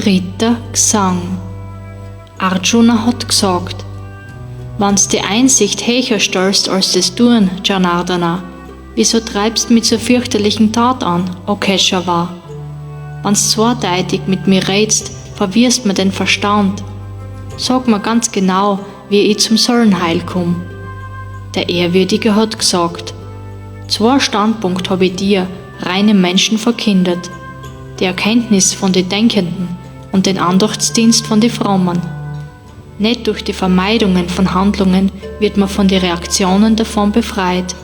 Dritter Gesang. Arjuna hat gesagt: Wann's die Einsicht höcher stellst als das Tun, Janardana, wieso treibst mit so fürchterlichen Tat an, o Keshava? Wann's zweideutig mit mir redst, verwirrst mir den Verstand. Sag mir ganz genau, wie ich zum Seelenheil komm. Der Ehrwürdige hat gesagt: Zwei Standpunkt hab ich dir, reinem Menschen, verkündet. Die Erkenntnis von den Denkenden und den Andachtsdienst von den Frommen. Nicht durch die Vermeidungen von Handlungen wird man von den Reaktionen davon befreit,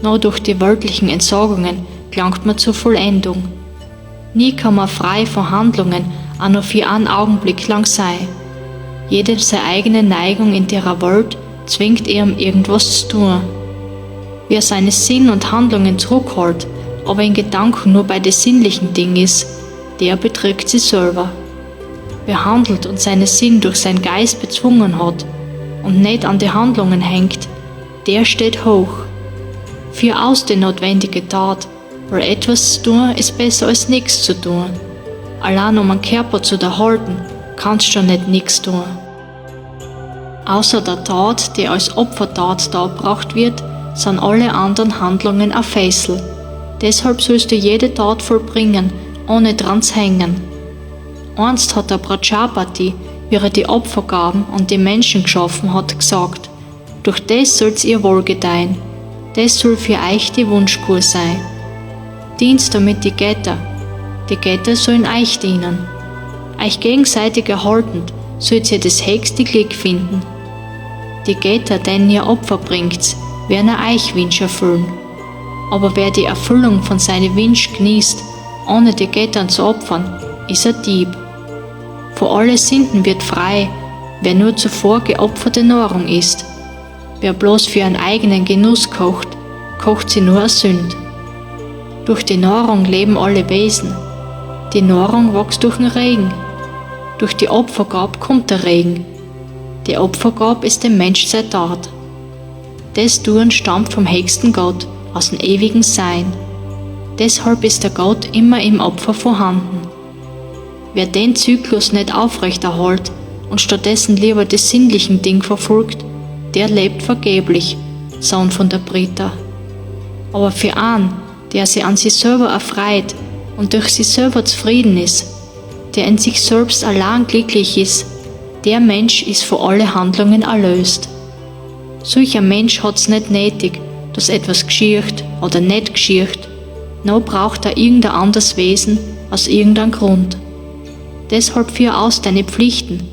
nur durch die weltlichen Entsagungen gelangt man zur Vollendung. Nie kann man frei von Handlungen auch nur für einen Augenblick lang sein. Jedem seine eigene Neigung in der Welt zwingt ihm, irgendwas zu tun. Wer seine Sinn und Handlungen zurückhält, aber in Gedanken nur bei den sinnlichen Dingen ist, der betrügt sich selber. Wer handelt und seine Sinn durch seinen Geist bezwungen hat und nicht an die Handlungen hängt, der steht hoch. Führ aus die notwendige Tat, weil etwas zu tun ist besser als nichts zu tun. Allein um einen Körper zu erhalten, kannst du nicht nichts tun. Außer der Tat, die als Opfertat dargebracht wird, sind alle anderen Handlungen a Fessel. Deshalb sollst du jede Tat vollbringen, ohne dran zu hängen. Einst hat der Prajapati, wie er die Opfergaben und die Menschen geschaffen hat, gesagt: Durch das soll's ihr wohlgedeihen, das soll für euch die Wunschkur sein. Dienst damit die Götter, die Götter sollen euch dienen. Euch gegenseitig erhaltend, sollt ihr das höchste Glück finden. Die Götter, denen ihr Opfer bringt, werden euch Wünsch erfüllen. Aber wer die Erfüllung von seinen Wünschen genießt, ohne die Götter zu opfern, ist ein Dieb. Vor alle Sünden wird frei, wer nur zuvor geopferte Nahrung isst. Wer bloß für einen eigenen Genuss kocht, kocht sie nur a Sünd. Durch die Nahrung leben alle Wesen. Die Nahrung wächst durch den Regen. Durch die Opfergab kommt der Regen. Die Opfergab ist dem Mensch sein Tat. Das Tun stammt vom höchsten Gott, aus dem ewigen Sein. Deshalb ist der Gott immer im Opfer vorhanden. Wer den Zyklus nicht aufrechterhält und stattdessen lieber die sinnlichen Dinge verfolgt, der lebt vergeblich, Sohn von der Brita. Aber für einen, der sich an sich selber erfreut und durch sich selber zufrieden ist, der in sich selbst allein glücklich ist, der Mensch ist vor alle Handlungen erlöst. Solcher Mensch hat's nicht nötig, dass etwas geschieht oder nicht geschieht, noch braucht er irgendein anderes Wesen aus irgendeinem Grund. Deshalb führ aus deine Pflichten,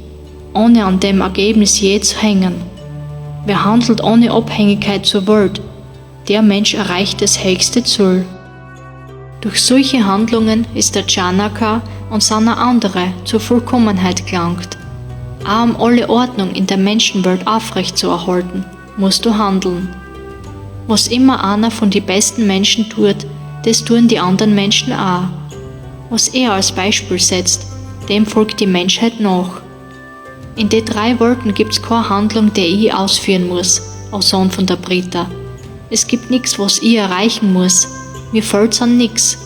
ohne an dem Ergebnis je zu hängen. Wer handelt ohne Abhängigkeit zur Welt, der Mensch erreicht das höchste Ziel. Durch solche Handlungen ist der Janaka und seine andere zur Vollkommenheit gelangt. Auch um alle Ordnung in der Menschenwelt aufrecht zu erhalten, musst du handeln. Was immer einer von die besten Menschen tut, das tun die anderen Menschen auch. Was er als Beispiel setzt, dem folgt die Menschheit nach. In den drei Welten gibt's keine Handlung, die ich ausführen muss, o Sohn von der Brita. Es gibt nix, was ich erreichen muss. Mir fällt's an nix.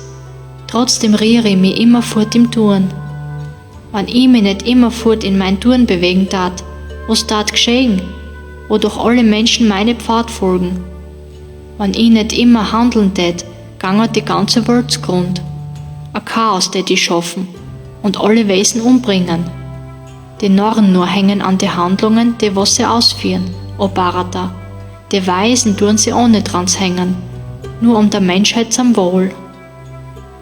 Trotzdem rühre ich mich immer fort im Tun. Wenn ich mich nicht immer fort in mein Tun bewegen tat, was tat geschehen? Wo doch alle Menschen meine Pfad folgen. Wenn ich nicht immer handeln tät, gangert die ganze Welt zugrund. Ein Chaos tät ich schaffen und alle Wesen umbringen. Die Narren nur hängen an die Handlungen, die was sie ausführen, o Bharata. Die Weisen tun sie ohne dran hängen, nur um der Menschheit zum Wohl.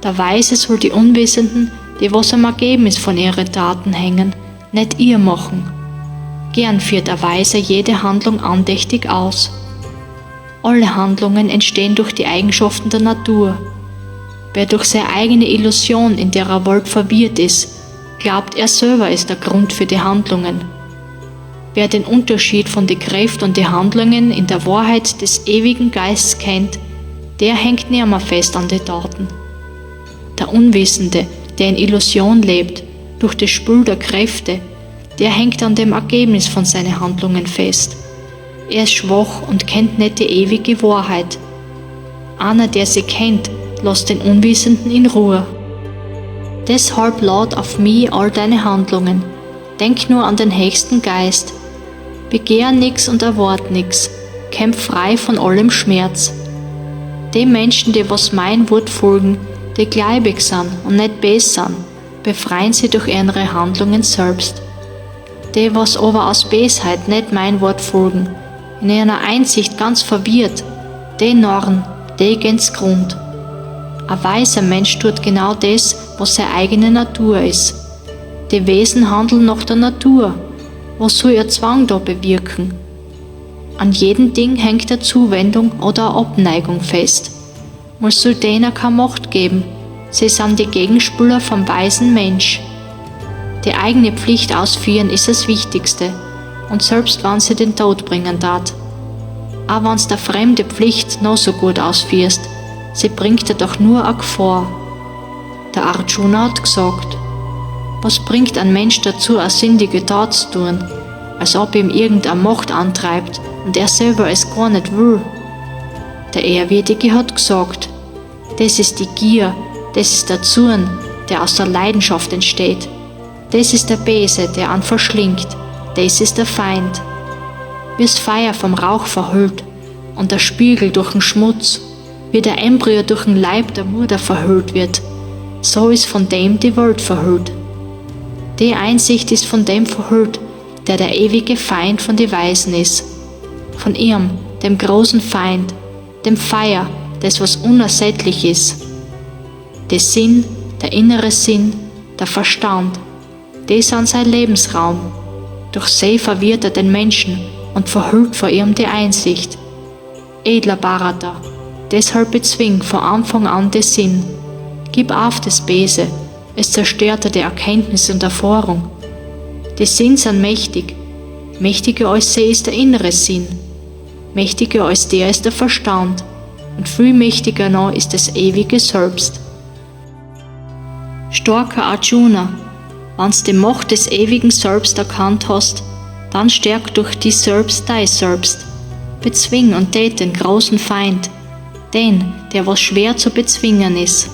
Der Weise soll die Unwissenden, die was am Ergebnis von ihren Taten hängen, nicht ihr machen. Gern führt der Weise jede Handlung andächtig aus. Alle Handlungen entstehen durch die Eigenschaften der Natur. Wer durch seine eigene Illusion in der Welt verwirrt ist, glaubt, er selber ist der Grund für die Handlungen. Wer den Unterschied von den Kräften und den Handlungen in der Wahrheit des ewigen Geists kennt, der hängt nimmer fest an die Taten. Der Unwissende, der in Illusion lebt, durch das Spül der Kräfte, der hängt an dem Ergebnis von seinen Handlungen fest. Er ist schwach und kennt nicht die ewige Wahrheit. Einer, der sie kennt, lässt den Unwissenden in Ruhe. Deshalb lad auf mi all deine Handlungen. Denk nur an den höchsten Geist. Begehr nix und erwart nix. Kämpf frei von allem Schmerz. Die Menschen, die was mein Wort folgen, die gläubig sind und nicht bes sind, befreien sie durch ihre Handlungen selbst. Die, was aber aus Besheit nicht mein Wort folgen, in ihrer Einsicht ganz verwirrt, die Narren, die gehen's Grund. Ein weiser Mensch tut genau das, was seine eigene Natur ist. Die Wesen handeln nach der Natur. Was soll ihr Zwang da bewirken? An jedem Ding hängt eine Zuwendung oder eine Abneigung fest. Man soll denen keine Macht geben. Sie sind die Gegenspieler vom weisen Mensch. Die eigene Pflicht ausführen ist das Wichtigste, und selbst wann sie den Tod bringen tat. Auch wenn's der fremde Pflicht noch so gut ausführst, sie bringt dir doch nur a Gefahr. Der Arjuna hat gesagt, was bringt ein Mensch dazu, a sündige Tat zu tun, als ob ihm irgendeine Macht antreibt und er selber es gar nicht will? Der Ehrwürdige hat gesagt, das ist die Gier, das ist der Zorn, der aus der Leidenschaft entsteht. Das ist der Bese, der an verschlingt, das ist der Feind. Wie's Feuer vom Rauch verhüllt und der Spiegel durch den Schmutz, wie der Embryo durch den Leib der Mutter verhüllt wird, so ist von dem die Welt verhüllt. Die Einsicht ist von dem verhüllt, der der ewige Feind von die Weisen ist. Von ihm, dem großen Feind, dem Feuer, das was unersättlich ist. Der Sinn, der innere Sinn, der Verstand, die sind sein Lebensraum. Durch sie verwirrt er den Menschen und verhüllt vor ihm die Einsicht. Edler Bharata, deshalb bezwing von Anfang an den Sinn. Gib auf das Bese, es zerstörte die Erkenntnis und Erfahrung. Die Sinn sind mächtig. Mächtiger als sie ist der innere Sinn. Mächtiger als der ist der Verstand. Und viel mächtiger noch ist das ewige Selbst. Starker Arjuna, wann's die Macht des ewigen Selbst erkannt hast, dann stärk durch dich selbst dein Selbst. Bezwing und tät den großen Feind, den, der was schwer zu bezwingen ist.